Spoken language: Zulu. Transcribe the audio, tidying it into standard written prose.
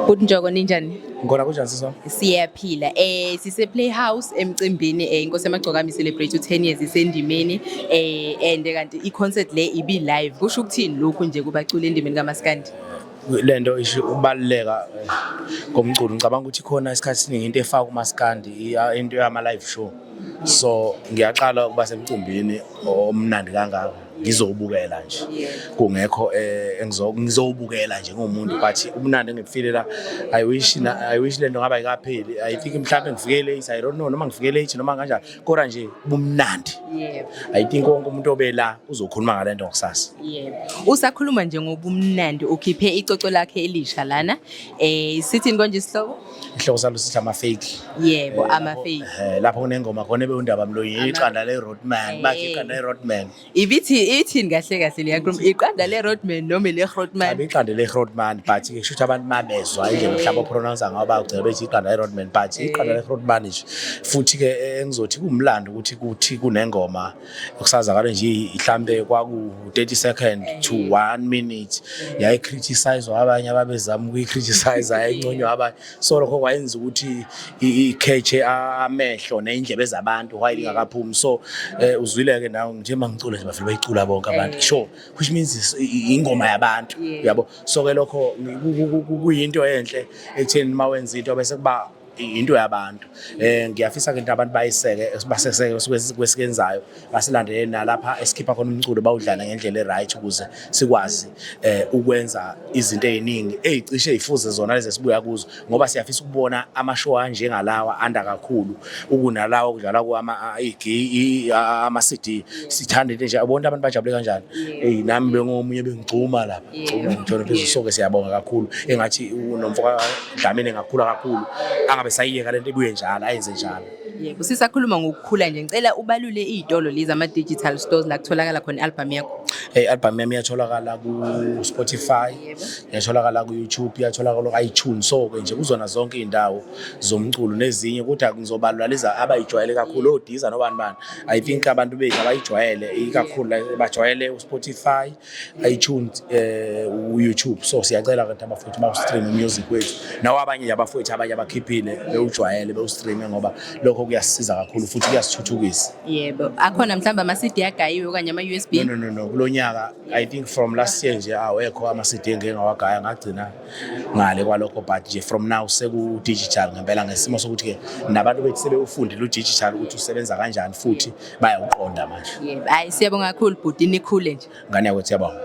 Bhuti Njoko, ninjani? Ngikhona, kunjani sisi wami? Siyaphila. Sise Playhouse emcimbini Inkosi Yamagcokama celebrate u10 years isendimeni, and kanti i-concert le ibi live. Kusho ukuthini lokhu nje kubaculi endimeni kaMaskandi? Le nto isho ukubaluleka komculo. Ngicabanga ukuthi khona isikhathi esiningi into efaka umaskandi into yama live show. So ngiyaqala ukuba semcimbini omnandi kangaka. Ngizowubukela nje. Kungekho engizowubukela nje ngumuntu, but umnandi engifile la, I wish lento ngaba ayikapheli. I think mhlawumbe ngifike late, I don't know noma ngifike late noma kanjani. Kodwa nje bumnandi. I think wonke umuntu obela uzokhuluma ngalento kusasa. Yebo. Usakhuluma nje ngobumnandi, ukhiphe icoco lakhe elisha lana. Sithini konje isihloko? Ihloko salo sithi Ama Fake. Yebo, Ama Fake. Lapho kunengoma khona ebewundaba mlonyeni, iqanda le Roadman, bathi iqanda le Roadman. Ibithi ithini kahle kahle leya nkulumo? Iqanda le Roadman noma le Roadman? Abe iqanda le Roadman, but ke kusho ukuthi abantu mabezwa indlela mhlawumbe opronounce ngayo bagcina bethi iqanda le Roadman, but iqanda le Roadman nje. Futhi ke engizothi kumlando ukuthi kuthi kunengoma okusazakala nje mhlambe kwaku 30 second to 1 minute, yayi criticize abanye ababezama ukuyi criticize, yayinconywa abanye, so lokho kwayenza ukuthi ikhethe amehlo neyindlebe zabantu while ingakaphumi. So uzwile ke nawe nje mangicula nje, bafike bayicula bonke abantu, sure, which means ingoma yabantu. Yabo, so ke lokho kuyinto enhle ekutheni uma wenza into bese kuba into yabantu. Ngiyafisa ke into abantu bayiseke, baseseke kwesikenzayo, basilandele nalapha esikhipha khona umculo, bawudlala ngendlela e-right ukuze sikwazi ukwenza izinto ey'ningi ey'cishe ey'fuze zona lezi esibuya kuzo, ngoba siyafisa ukubona amashow anjengalawa anda kakhulu ukunalawa okudlalwa kuwo ama-CD. Sithanda into nje, ubona abantu bajabule kanjani. Eyi, nami bengomunye bengigxuma lapha, ngigxuma ngitshona phezulu. So-ke siyabonga kakhulu, engathi unomfo kaDlamini engakhula kakhulu, angabe sayiyeka lento, ibuye njalo, ayenze njalo. Yebo, sisakhuluma ngokukhula nje, ngicela ubalule iy'tolo lezi, ama-digital stores la kutholakala khona i-album yakho. I-album yami iyatholakala ku-Spotify, iyatholakala ku-YouTube, iyatholakala ku-iTunes, so-ke nje kuzona zonke iy'ndawo zomculo nezinye, kodwa ngizobalula lezi abayijwayele kakhulu, o-Deezer nobani bani. I think abantu bethu abayijwayele ikakhulu la, bajwayele u-Spotify, iTunes, u-YouTube. So siyacela ukuthi abafowethu bawustream music wethu, nawo abanye nje abafowethu abanye abakhiphile bewujwayele bewustreame, ngoba lokho kuyasisiza kakhulu futhi kuyasithuthukisa. Yebo, akhona mhlawumbe ama-CD agayiwe okanye ama-USB? No, kulo nyaka, I think from last year nje awekho ama-CD engike ngawagaya, ngagcina ngale kwalokho, but nje from now seku-digital ngempela, ngesimo sokuthi-ke nabantu bethu sebewufundile u-digital ukuthi usebenza kanjani futhi bayawuqonda manje. Yebo, hhayi, siyabonga kakhulu bhuti, nikhule nje. Ngane yakwethu, siyabonga.